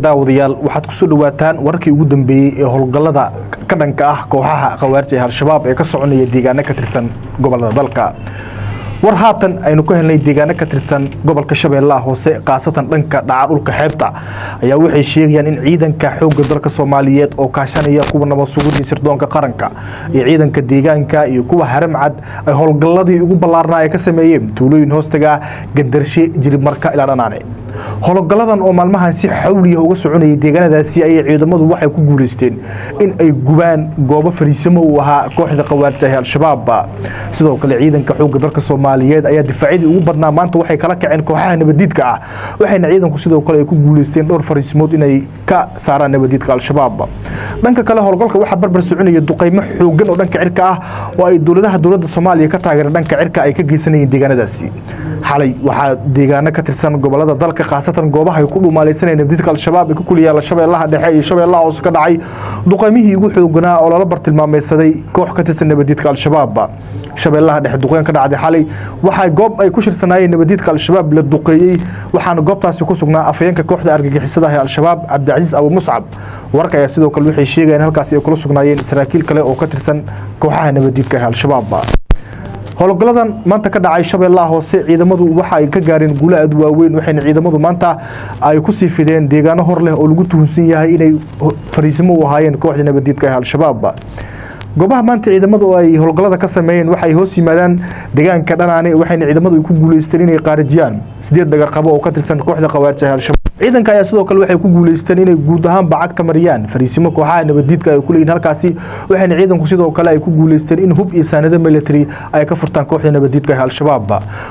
Daawadayaal, waxaad kusoo dhawaataan wararkii ugu dambeeyey ee howlgallada ka dhanka ah kooxaha khawaarij ee Al-Shabaab ee ka soconaya deegaano ka tirsan gobolada dalka. War haatan aynu ka helnay deegaano ka tirsan gobolka Shabeellaha Hoose, khaasatan dhanka dhaca dhulka xeebta, ayaa waxay sheegayaan in ciidanka xoogga dalka Soomaaliyeed oo kaashanaya kuwa nabad sugidii sirdoonka qaranka iyo ciidanka deegaanka iyo kuwa Haramcad ay howlgalladii ugu ballaarnaa ay ka sameeyeen tuulooyin hoostaga Gandarshe, Jilibmarka ilaa Dhanaane. Howlgalladan oo maalmahan si xawliya uga soconayay deegaanadaasi ayay ciidamadu waxay ku guuleysteen in ay gubaan goobo fariisimo uu ahaa kooxda khawaarij ee Al-Shabaab. Sidoo kale ciidanka xoogga dalka Soomaaliyeed ayaa difaacyadii ugu badnaa maanta waxay kala kaceen kooxaha nabadiidka ah, waxayna ciidanku sidoo kale ay ku guuleysteen dhowr fariisimood inay ka saaraan nabadiidka Al-Shabaab. Dhanka kale howlgalka waxaa barbar soconaya duqeymo xoogan oo dhanka cirka ah oo ay dowladaha dowladda Soomaaliya ka taageera dhanka cirka ay ka geysanayeen deegaanadaasi. Xalay waxaa deegaano ka tirsan gobolada dalka, khaasatan goobaha ay ku dhumaalaysanayeen nabadiidka Al-Shabaab ee ku kuliyaala Shabeellaha Dhexe iyo Shabeellaha Hoose, ka dhacay duqeymihii ugu xooganaa oo lala bartilmaamaysaday koox ka tirsan nabadiidka Al-Shabaab. Shabeellaha Dhexe duqeyn ka dhacday xalay waxaa goob ay ku shirsanaayeen nabadiidka Al-Shabaab la duqeeyey, waxaana goobtaasi ku sugnaa afhayeenka kooxda argagixisada ee Al-Shabaab, Cabdicasiis Abu Muscab. Wararka ayaa sidoo kale waxay sheegayeen halkaasi ay kula sugnaayeen saraakiil kale oo ka tirsan kooxaha nabadiidka ee Al-Shabaab. Howlgalladan maanta ka dhacay Shabeellaha Hoose ciidamadu waxa ay ka gaareen guulo aad waaweyn, waxayna ciidamadu maanta ay ku sii fideen deegaano hor leh oo lagu tuhunsan yahay inay fariisimo u ahaayeen kooxda nabadiidka ee Al-Shabaab. Goobaha maanta ciidamadu ay howlgallada ka sameeyeen waxay hoos yimaadaan deegaanka Dhanaane, waxayna ciidamadu ku guuleysteen inay qaarijiyaan 8 dhagarqabo oo ka tirsan kooxda khawaarij ee Al-Shabaab. Ciidanka ayaa sidoo kale waxay ku guuleysteen inay guud ahaan bacagta mariyaan fariisimo kooxaha nabadiidka ay ku leeyihiin halkaasi, waxayna ciidanku sidoo kale ay ku guuleysteen in hub iyo saanado military ay ka furtaan kooxda nabadiidka ee Al-Shabaab.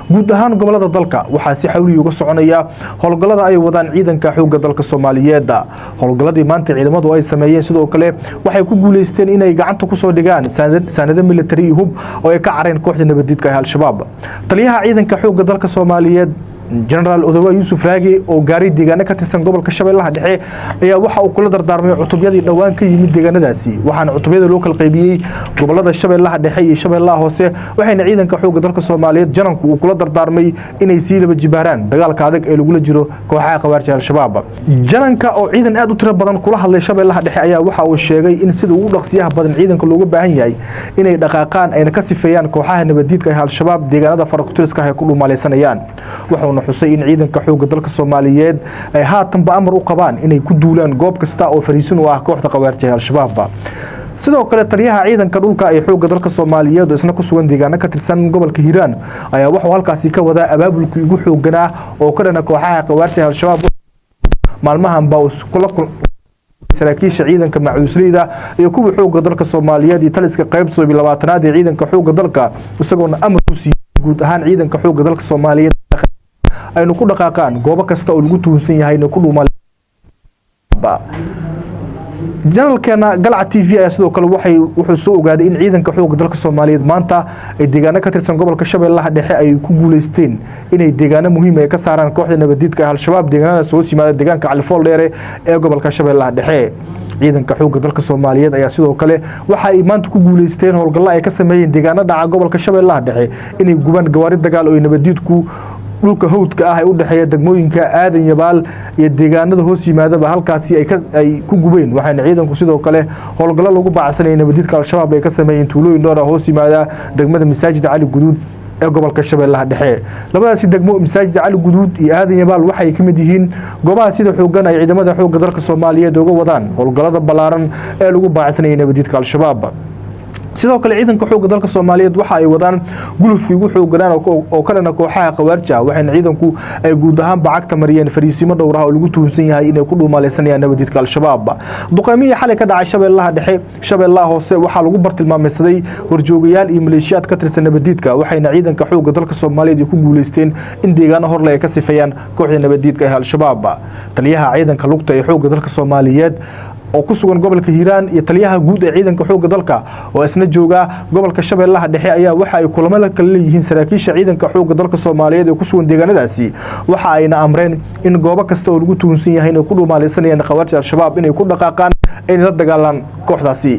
Guud ahaan gobolada dalka waxaa si xawli uga soconaya howlgallada ay wadaan ciidanka xoogga dalka Soomaaliyeed. Howlgalladii maanta ciidamadu ay sameeyeen sidoo kale waxay ku guuleysteen inay gacanta kusoo dhigaan saanado military iyo hub oo ay ka careen kooxda nabadiidka ee Al-Shabaab. Taliyaha ciidanka xoogga dalka Soomaaliyeed, Genaraal Odowa Yuusuf Raagi, oo gaaray deegaano ka tirsan gobolka Shabeellaha Dhexe, ayaa waxa uu kula dardaarmay cutubyadii dhowaan ka yimid deegaanadaasi, waxaana cutubyada loo kala qaybiyey gobolada Shabeellaha Dhexe iyo Shabeellaha Hoose. Waxayna ciidanka xoogga dalka Soomaaliyeed jananku uu kula dardaarmay inay sii laba jibaaraan dagaalka adag ee lagula jiro kooxaha khawaarij Al-Shabaab. Jananka oo ciidan aad u tiro badan kula hadlay Shabeellaha Dhexe ayaa waxa uu sheegay in sida ugu dhaqsiyaha badan ciidanka looga baahan yahay inay dhaqaaqaan ayna ka sifeeyaan kooxaha nabadiidka ee Al-Shabaab deegaanada farakutiriska ah ay ku dhuumaalaysanayaan. Wuxuuna xusay in ciidanka xoogga dalka Soomaaliyeed ay haatanba amar u qabaan inay ku duulaan goob kasta oo fariisin u ah kooxda khawaarij ee Al-Shabaab. Sidoo kale taliyaha ciidanka dhulka ee xoogga dalka Soomaaliyeed oo isna ku sugan deegaano ka tirsan gobolka Hiiraan ayaa wuxuu halkaasi ka wadaa abaabulkii ugu xoogganaa oo ka dhana kooxaha khawaarij ee Al-Shabaab. Maalmahan baa kula saraakiisha ciidanka macuusleyda iyo kuwa xoogga dalka Soomaaliyeed iyo taliska qaybta 27aad ee ciidanka xoogga dalka, isagoona amar ku siiyey guud ahaan ciidanka xoogga dalka Soomaaliyeed aynu ku dhaqaaqaan goobo kasta oo lagu tuhunsan yahay inay ku dhuumaan. Janalkeena Galca TV ayaa sidoo kale waxay wuxuu soo ogaaday in ciidanka xoogga dalka Soomaaliyeed maanta ay deegaano ka tirsan gobolka Shabeellaha Dhexe ay ku guuleysteen inay deegaano muhiim ay ka saaraan kooxda nabadiidka Al-Shabaab deegaanadaas hoos yimaada deegaanka Califool Dheere ee gobolka Shabeellaha Dhexe. Ciidanka xoogga dalka Soomaaliyeed ayaa sidoo kale waxa ay maanta ku guuleysteen howlgallo ay ka sameeyeen deegaano dhaca gobolka Shabeellaha Dhexe inay gubaan gawaari dagaal oo ay nabadiidku dhulka hawdka ah ee u dhexeeya degmooyinka Aadan Yabaal iyo deegaanada hoos yimaadaba halkaasi ay ku gubeen. Waxayna ciidanku sidoo kale howlgallo lagu baacsanayay nabadiidka Al-Shabaab ay ka sameeyeen tuulooyin dhowr ah hoos yimaada degmada Masaajid Cali Guduud ee gobolka Shabeellaha Dhexe. Labadaasi degmo, Masaajid Cali Guduud iyo Aadan Yabaal, waxay ka mid yihiin goobaha sida xooggan ay ciidamada xoogga dalka Soomaaliyeed uga wadaan howlgallada ballaaran ee lagu baacsanayay nabadiidka Al-Shabaab. Sidoo kale ciidanka xoogga dalka Soomaaliyeed waxa ay wadaan gulufkii ugu xoogganaan oo ka dhana kooxaha khawaarij ah, waxayna ciidanku ay guud ahaan bacagta mariyeen fariisimo dhowr ah oo lagu tuhunsan yahay inay ku dhuumaalaysanayaan nabadiidka Al-Shabaab. Duqeymihii xalay ka dhacay Shabeellaha Dhexe, Shabeellaha Hoose waxaa lagu bartilmaamaysaday horjoogayaal iyo maleeshiyaad ka tirsan nabadiidka, waxayna ciidanka xoogga dalka Soomaaliyeed ay ku guuleysteen in deegaano horle ay ka sifeeyaan kooxda nabadiidka ee Al-Shabaab. Taliyaha ciidanka lugta ee xoogga dalka Soomaaliyeed oo ku sugan gobolka Hiiraan iyo taliyaha guud ee ciidanka xoogga dalka oo isna jooga gobolka Shabeellaha Dhexe ayaa waxa ay kulamada kale leeyihiin saraakiisha ciidanka xoogga dalka Soomaaliyeed ee ku sugan deegaanadaasi, waxa ayna amreen in goobo kasta oo lagu tuhunsan yahay inay ku dhumaalaysanayaan khawaarij Al-Shabaab inay ku dhaqaaqaan, inay la dagaalaan kooxdaasi.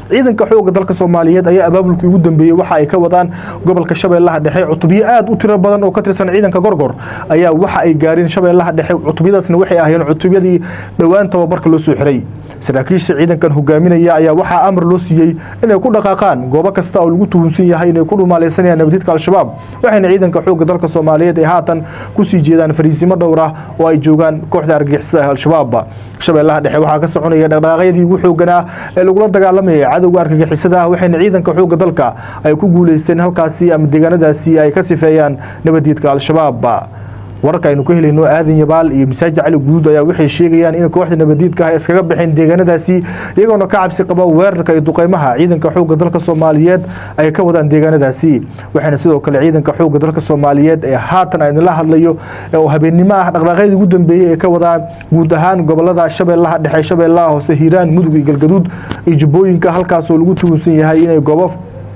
Ciidanka xoogga dalka Soomaaliyeed ayaa abaabulkii ugu dambeeyey waxa ay ka wadaan gobolka Shabeellaha Dhexe. Cutubyo aad u tiro badan oo ka tirsan ciidanka Gorgor ayaa waxa ay gaareen Shabeellaha Dhexe. Cutubyadaasna waxay ahaayeen cutubyadii dhowaan tababarka loo soo xiray. Saraakiisha ciidankan hogaaminaya ayaa waxaa amar loo siiyey inay ku dhaqaaqaan goobo kasta oo lagu tuhunsan yahay inay ku dhumaalaysanayaan nabadiidka Al-Shabaab, waxayna ciidanka xoogga dalka Soomaaliyeed ay haatan kusii jeedaan fariisimo dhowr ah oo ay joogaan kooxda argagixisada ah Al-Shabaab. Shabeellaha Dhexe waxaa ka soconaya dhaqdhaqaaqyadii ugu xoogganaa ee lagula dagaalamayay cadowga argagixisada ah, waxayna ciidanka xoogga dalka ay ku guuleysteen halkaasi ama deegaanadaasi ay ka sifeeyaan nabadiidka Al-Shabaab. Wararka aynu ka helayno Aadan Yabaal iyo Masaajid Cali Guud ayaa waxay sheegayaan in kooxda nabadiidka ah iskaga baxeen deegaanadaasi, iyagoona ka cabsi qaba weerarka iyo duqeymaha ciidanka xoogga dalka Soomaaliyeed ay ka wadaan deegaanadaasi. Waxayna sidoo kale ciidanka xoogga dalka Soomaaliyeed ee haatan aan la hadlayo oo habeennimo ah dhaqdhaqaaqyadii ugu dambeeyey ee ka wadaan guud ahaan gobolada Shabeellaha Dhexe, Shabeellaha Hoose, Hiiraan, Mudug iyo Galgaduud iyo Jubbooyinka, halkaas oo lagu tuhunsan yahay inay goobo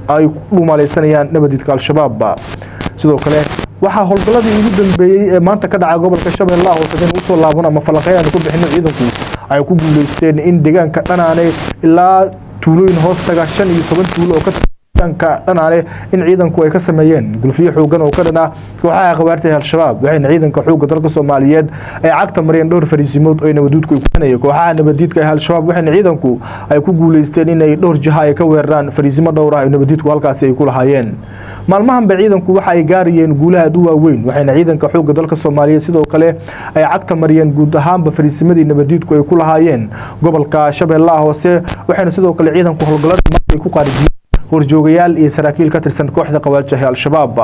ay ku dhuumalaysanayaan nabadiidka Al-Shabaab. Sidoo kale waxaa howlgalladii ugu dambeeyey ee maanta ka dhaca gobolka Shabeellaha Hoose in usoo laaban ama falanqeyn aanu ku bixino, ciidanku ay ku guuleysteen in deegaanka Dhanaane ilaa tuulooyin hoos taga 15 tuulo oo ka deegaanka Dhanaane in ciidanku ay ka sameeyeen gulfiyo xoogan oo ka dhan ah kooxaha khawaarta ee Al-Shabaab. Waxayna ciidanka xoogga dalka Soomaaliyeed ay cagta mariyeen dhowr fariisimood oo ay nabaduudku ay ku kooxaha nabadiidka ee Al-Shabaab, waxayna ciidanku ay ku guuleysteen inay dhowr jiha ay ka weeraraan fariisimo dhowr ah oo nabadiidku halkaasi ay ku lahaayeen. Maalmahanba ciidanku waxa ay gaarayeen guulaha aad u waaweyn, waxayna ciidanka xoogga dalka Soomaaliyeed sidoo kale ay cagta mariyeen guud ahaanba fariisimadii nabadiidku ay ku lahaayeen gobolka Shabeellaha Hoose. Waxayna sidoo kale ciidanku howlgallada maanta ay ku qaarijiyeen horjoogayaal iyo saraakiil ka tirsan kooxda khawaarij Al-Shabaab.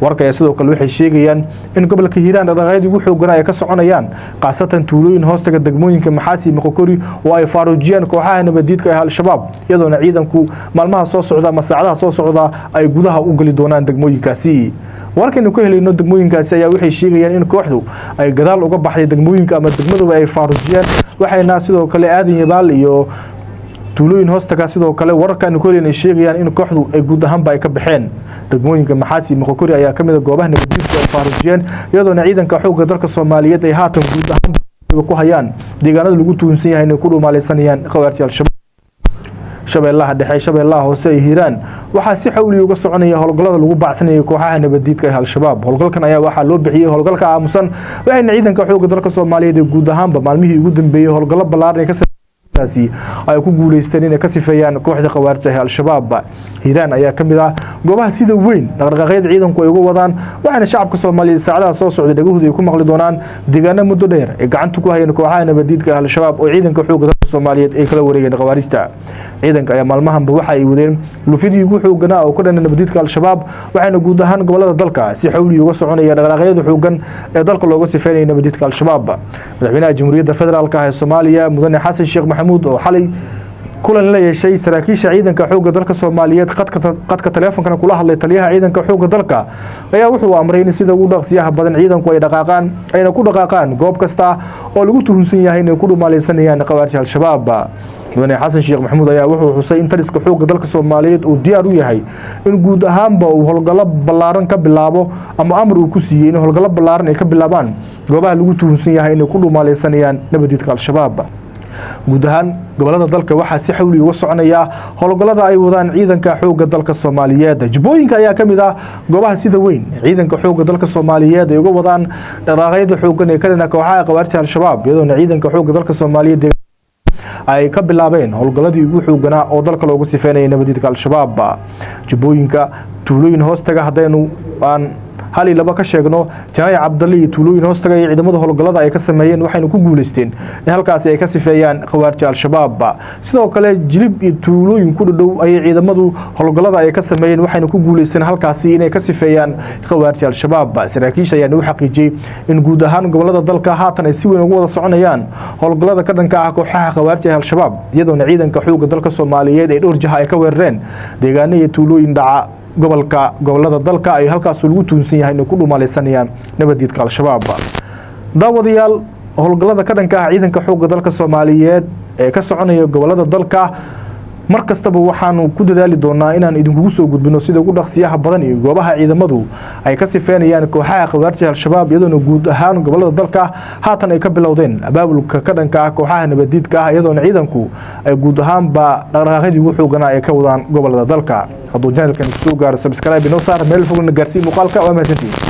Warka ayaa sidoo kale waxay sheegayaan in gobolka Hiiraan dhaqdhaqaaqyadii ugu xoogganaa ay ka soconayaan, khaasatan tuulooyin hoostaga degmooyinka Maxaasi iyo Moqokori oo ay faaruujiyeen kooxaha nabadiidka ee Al-Shabaab, iyadoona ciidanku maalmaha soo socda ama saacadaha soo socda ay gudaha u geli doonaan degmooyinkaasi. Warkaynu ka helayno degmooyinkaasi ayaa waxay sheegayaan in kooxdu ay gadaal uga baxday degmooyinka ama degmaduba ay faaruujiyeen. Waxayna sidoo kale Aadan Yabaal iyo tuulooyin hoostaga sidoo kale wararkaanu ku helayna sheegayaan in kooxdu ay guud ahaanba ay ka baxeen degmooyinka Maxaasi iyo Moqokori ayaa ka mid ah goobaha nabadiidku ay faaruujiyeen, iyadoona ciidanka xoogga dalka Soomaaliyeed ay haatan guud ahaanba ku hayaan deegaanada lagu tuhunsan yahay inay ku dhumaalaysanayaan khawaarij Al-Shabaab. Shabeellaha Dhexe, Shabeellaha Hoose iyo Hiiraan waxaa si xawli uga soconaya howlgallada lagu baacsanayay kooxaha nabadiidka ee Al-Shabaab. Howlgalkan ayaa waxaa loo bixiyey howlgalka aamusan, waxayna ciidanka xoogga dalka Soomaaliyeed ee guud ahaanba maalmihii ugu dambeeyey howlgallo ballaaran ay ka ay ku guuleysteen inay ka sifeeyaan kooxda khawaarij ee Al-Shabaab. Hiiraan ayaa ka mid ah goobaha sida weyn dhaqdhaqaaqyada ciidanku ay uga wadaan, waxaana shacabka Soomaaliyeed saacadaha soo socda dhagahooda ay ku maqli doonaan deegaano muddo dheer ay gacanta ku hayeen kooxaha nabadiidka Al-Shabaab oo ciidanka xoogga dalka Soomaaliyeed ay kala wareegeen khawaarijta. Ciidanka ayaa maalmahanba waxa ay wadeen lufidii ugu xoogganaa oo ka dhan nabadiidka Al-Shabaab, waxayna guud ahaan gobolada dalka si xawli uga soconaya dhaqdhaqaaqyada xooggan ee dalka looga sifeynaya nabadiidka Al-Shabaab. Madaxweynaha Jamhuuriyadda Federaalka ah ee Soomaaliya Mudane Xasan Sheekh Maxamuud oo xalay kulan la yeeshay saraakiisha ciidanka xoogga dalka Soomaaliyeed, qadka taleefonkana kula hadlay taliyaha ciidanka xoogga dalka, ayaa wuxuu amray in sida ugu dhaqsiyaha badan ciidanku ay dhaqaaqaan, ayna ku dhaqaaqaan goob kasta oo lagu tuhunsan yahay inay ku dhumaalaysanayaan khawaarij Al-Shabaab. Mudane Xasan Sheekh Maxamuud ayaa wuxuu xusay in taliska xoogga dalka Soomaaliyeed uu diyaar u yahay in guud ahaanba uu howlgallo ballaaran ka bilaabo ama amar uu ku siiyey in howlgallo ballaaran ay ka bilaabaan goobaha lagu tuhunsan yahay inay ku dhumaalaysanayaan nabadiidka Al-Shabaab. Guud ahaan gobolada dalka waxaa si xawli uga soconaya howlgallada ay wadaan ciidanka xoogga dalka Soomaaliyeed. Jubbooyinka ayaa ka mid ah goobaha sida weyn ciidanka xoogga dalka Soomaaliyeed ay uga wadaan dhaqaaqyada xooggan ee ka dhana kooxaha khawaarij Al-Shabaab, iyadoona ciidanka xoogga dalka Soomaaliyeed ay ka bilaabeen howlgalladii ugu xoogganaa oo dalka loogu sifeynayay nabadiidka Al-Shabaab. Jubbooyinka tuulooyin hoostaga haddaynu aan hal iyo laba ka sheegno, Janaac Cabdalle iyo tuulooyin hoostaga iyo ciidamada howlgallada ay ka sameeyeen, waxayna ku guuleysteen in halkaasi ay ka sifeeyaan khawaarij Al-Shabaab. Sidoo kale Jilib iyo tuulooyin ku dhow ayay ciidamadu howlgallada ay ka sameeyeen, waxayna ku guuleysteen halkaasi inay ka sifeeyaan khawaarij Al-Shabaab. Saraakiisha ayaa nagu xaqiijiyey in guud ahaan gobolada dalka haatan ay si weyn ugu wada soconayaan howlgallada ka dhanka ah kooxaha khawaarij ee Al-Shabaab, iyadoona ciidanka xoogga dalka Soomaaliyeed ay dhowr jaha ay ka weerareen deegaano iyo tuulooyin dhaca gobolka gobolada dalka ay halkaas lagu tuunsan yahay inay ku dhumalaysanayaan nabadiidka Al-Shabaab. Daawadayaal, howlgallada ka dhanka ah ciidanka xoogga dalka Soomaaliyeed ee ka soconaya gobolada dalka Mar kastaba waxaanu ku dadaali doonaa inaan idinkugu soo gudbino sida ugu dhaqsiyaha badan iyo goobaha ciidamadu ay ka sifeynayaan kooxaha khawaarija Al-Shabaab, iyadoona guud ahaan gobolada dalka haatan ay ka bilowdeen abaabulka ka dhanka ah kooxaha nabadiidka ah, iyadoona ciidanku ay guud ahaanba dhaqdhaqaaqyadii ugu xooganaa ay ka wadaan gobolada dalka. Hadduu channelkan kusoo gaaro, subscribe inoo saar, meel fogna gaarsii muuqaalka. Waa mahadsantihiin.